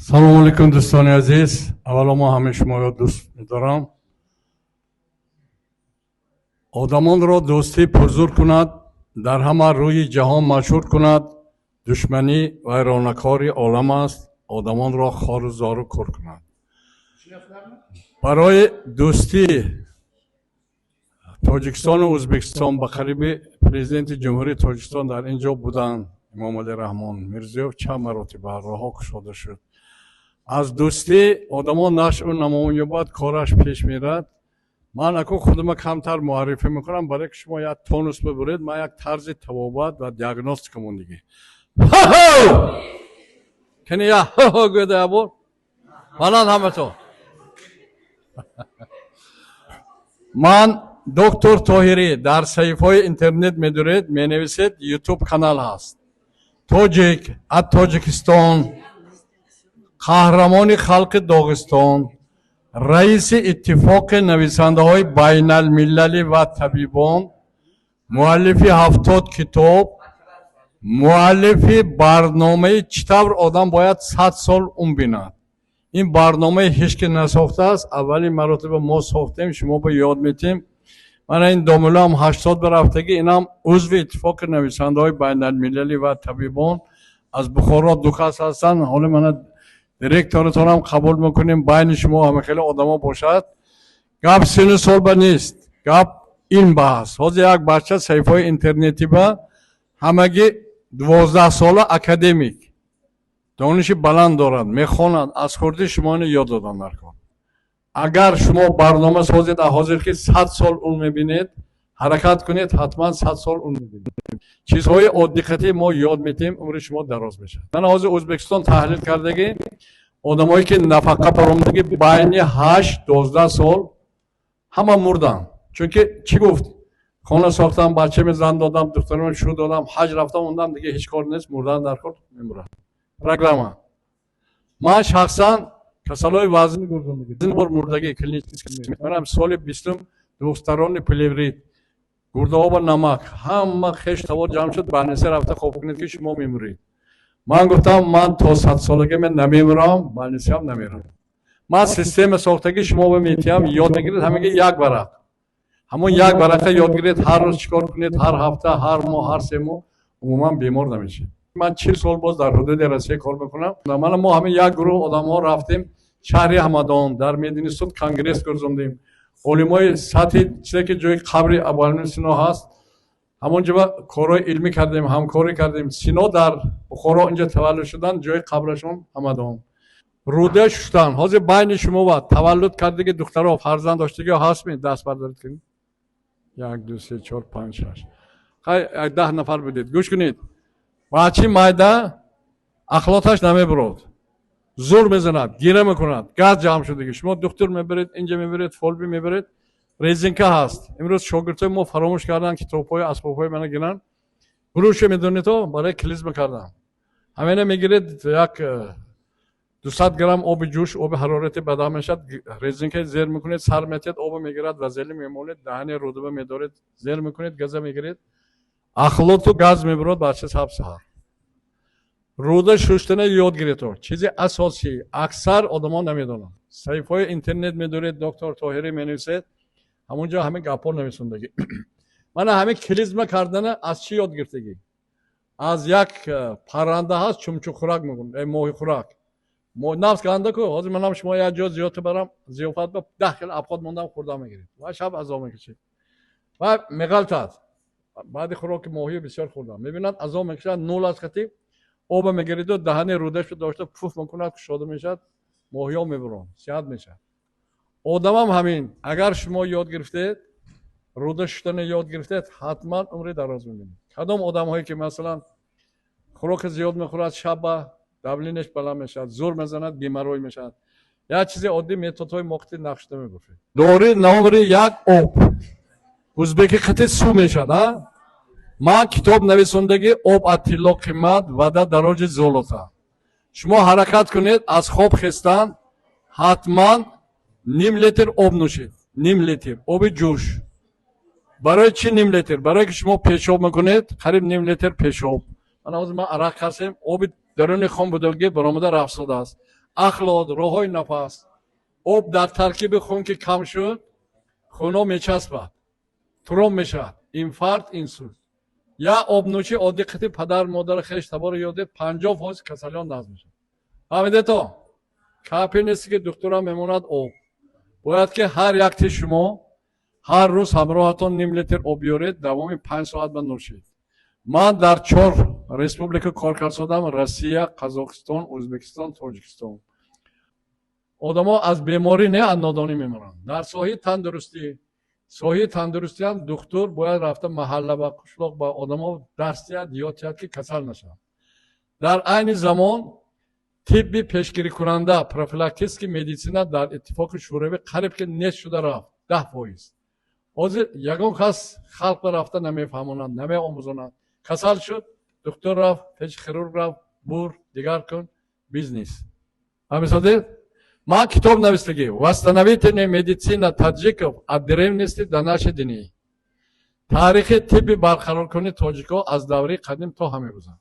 Салому алейкум, дӯстони азиз. Аввало мо ҳамаи шуморо дӯст медорам. Одамонро дӯстӣ пурзур кунад, дар ҳама рӯи ҷаҳон машҳур кунад. Душманӣ вайронакори олам аст, одамонро хору зору кур кунад. Барои дӯстӣ Тоҷикистону Ӯзбекистон ба қариби президенти Ҷумҳурии Тоҷикистон дар ин ҷо буданд, Эмомалӣ Раҳмон, Мирзиёев, чанд маротиба роҳҳо кушода шуд. Аз дӯстӣ одамон нашъу намо меёбад, кораш пеш мерад. Ман аку худама камтар муаррифӣ мекунам, барое ки шумо як тонус бибуред. Ман як тарзи табобат ва диагностика мондагӣ. Кани я хо гӯяда ябор баланд ҳамато. Ман доктор Тоҳирӣ, дар саҳифаҳои интернет медуред, менависед, ютуб канал ҳаст. Тоҷик аз Тоҷикистон, қаҳрамони халқи Доғистон, раиси Иттифоқи нависандаҳои байналмилалӣ ва табибон, муаллифи 70 китоб, муаллифи барномаи чӣ тавр одам бояд 100 сол умр бинад. Ин барномаи ҳеҷ ки насохтааст, аввалин маротиба мо сохтем, шумо ба ёд метем. Мана ин домулоам 80 барафтагӣ, инам узви Иттифоқи нависандаҳои байналмилалӣ ва табибон, аз Бухоро ду кас ҳастанд. Ҳоло мана директоратонам қабул мекунем, байни шумо ҳама хеле одамо бошад. Гап сину сол ба нест, гап илм ба ҳаст. Ҳозир як бача саҳифаҳои интернетӣ ба ҳамагӣ 12 сола академик, дониши баланд дорад, мехонад, аз хурдӣ шуморо ёд додан дар кор. Агар шумо барнома созед, ҳозир ки 100 сол умр мебинед, ҳаракат кунед, ҳатман 100 сол умр мебинед. Чизҳои оддиқатӣ мо ёд метиҳем, умри шумо дароз мешавад. Мана ҳозир Ӯзбекистон таҳлил кардагӣ, одамое ки нафақа баромадагӣ байни 8-12 сол ҳама мурданд. Чунки чӣ гуфт? Хона сохтам, бачаме зан додам, духтарам шу додам, ҳаҷ рафтам, ондам дига ҳеҷ кор нест, мурдан дар кор, мемурад. Программа. Ман шахсан касалҳои вазнин бор мурдагӣ клинический манам соли 20-ум двухсторонний плеврит, гурдаҳо ба намак, ҳама хеш тавор ҷамъ шуд, больница рафта хоб кунед ки шумо мемуред. Ман гуфтам, ман то 100-солагӣ мен намемурам, больница ам намерам. Ман система сохтагӣ шумо ба метиҳам, ёд мегиред, ҳамаги як варақ. Ҳамон як варақа ёд гиред, ҳар рӯз чӣ кор кунед, ҳар ҳафта, ҳар моҳ, ҳар 3 моҳ, умуман бемор намешед. Ман 40 сол боз дар ҳудуди Россия кор мекунам. Мана мо ҳамин як гурӯҳ одамҳо рафтем шаҳри Ҳамадон, дар мединистут конгресс гузарондем. Олимои сатҳи чизе ки ҷои қабри Абуалӣ Сино ҳаст, ҳамон ҷо корҳои илмӣ кардем, ҳамкорӣ кардем. Сино дар Бухоро инҷа таваллуд шудан, ҷои қабрашон Ҳамадон. Рӯда шуштан. Ҳозир байни шумо ва таваллуд кардаги духтаро, фарзанд доштагиҳо ҳастми? Даст бардоред кунед. Як, ду, се, чор, панҷ, шаш. Хай, як 10 нафар будед. Гӯш кунед. Бачи майда ахлоташ намебурод. Зур мезанад, гира мекунад, газ ҷамъ шудагӣ. Шумо духтур мебаред, инҷа мебаред, фолби мебаред, резинка ҳаст. Имрӯз шогирдҳои мо фаромӯш карданд китобҳои асбобҳои мана гиранд. Гурӯҳше медонедо барои клизма кардан. Ҳамина мегиред як 200 грамм оби ҷӯш, оби ҳарорати бадан мешавад, резинка зер мекунед, сар метиҳед, обо мегирад, вазели мемолед, даҳани рӯдаба медоред, зер мекунед, газа мегиред, ахлоту газ мебурод, бача саб саҳар. Рӯда шуштана ёд гиред. Чизи асосӣ аксар одамон намедонанд. Саҳифаҳои интернет медоред, доктор Тоҳирӣ менависед, ҳамон ҷо ҳамин гапҳо нависондагӣ. Мана ҳамин клизма кардана аз чӣ ёд гирифтагӣ? Аз як парранда ҳаст, чумчуқхӯрак мегӯянд, моҳихӯрак. Нафс канда ку, ҳозир манам шумо як ҷо зиёфат барам, зиёфат ба 10 кило обход мондам, хӯрда мегиред. Ва шаб азоб мекашед. Ва меғалтад. Баъди хӯроки моҳӣ бисёр хӯрдам. Мебинад азоб мекашад, нул аз хати оба мегириду даҳани рӯдашро дошта пуф мекунад, кушода мешавад, моҳиҳо мебуранд, сиҳат мешавад. Одамам ҳамин, агар шумо ёд гирифтед, рӯда шуштана ёд гирифтед, ҳатман умри дароз мебинед. Кадом одамҳое ки масалан хӯроки зиёд мехӯрад, шаба давление ш баланд мешавад, зур мезанад, геморрой мешавад. Як чизи оддӣ методҳои моқити нақшда мегуфтед. Дори номери як об. Узбеки қити су мешавад, а? Ман китоб нависондагӣ об аз тилло қимат, вода дороже золота. Шумо ҳаракат кунед, аз хоб хестан ҳатман ним литр об нӯшед. Ним литр оби ҷӯш. Барои чӣ ним литр? Барое ки шумо пешоб мекунед, қариб ним литр пешоб. Ман ҳозир ман арақ касем, оби даруни хом будагӣ баромада рафтодааст. Ахлот, роҳҳои нафас, об дар таркиби хун ки кам шуд, хуно мечаспад, тромб мешавад, инфаркт, инсульт. Я обнӯшӣ оддӣ қити падар, модари хеш таборо ёдед, 50% касалиён назм мешавад. Фаҳмидето? Капельница ки духтурам мемонад, об бояд, ки ҳар якти шумо ҳар рӯз ҳамроҳатон ним литр об биёред, давоми 5 соат ба нӯшед. Ман дар чор республика кор кардам: Россия, Қазоқистон, Ӯзбекистон, Тоҷикистон. Одамо аз беморӣ не, аз нодонӣ меморанд. Дар соҳаи тандурустӣ, соҳаи тандурустиам духтур бояд рафта маҳалла ба қишлоқ ба одамо дарс диҳад, ёд диҳад, ки касал нашаванд. Дар айни замон тибби пешгирикунанда, профилактический медицина, дар Иттифоқи Шӯравӣ қариб ки нест шуда рафт, 10%. Ҳозир ягон кас халқро рафта намефаҳмонад, намеомӯзонад. Касал шуд, духтур рафт, пеши хирург рафт, бур, дигар кун, бизнес. Фаҳмисодед? Ман китоб навистагӣ: «Восстановительная медицина таджиков от древности до наших дней», таърихи тибби барқароркунии тоҷикҳо аз давраи қадим то ҳамин рӯза.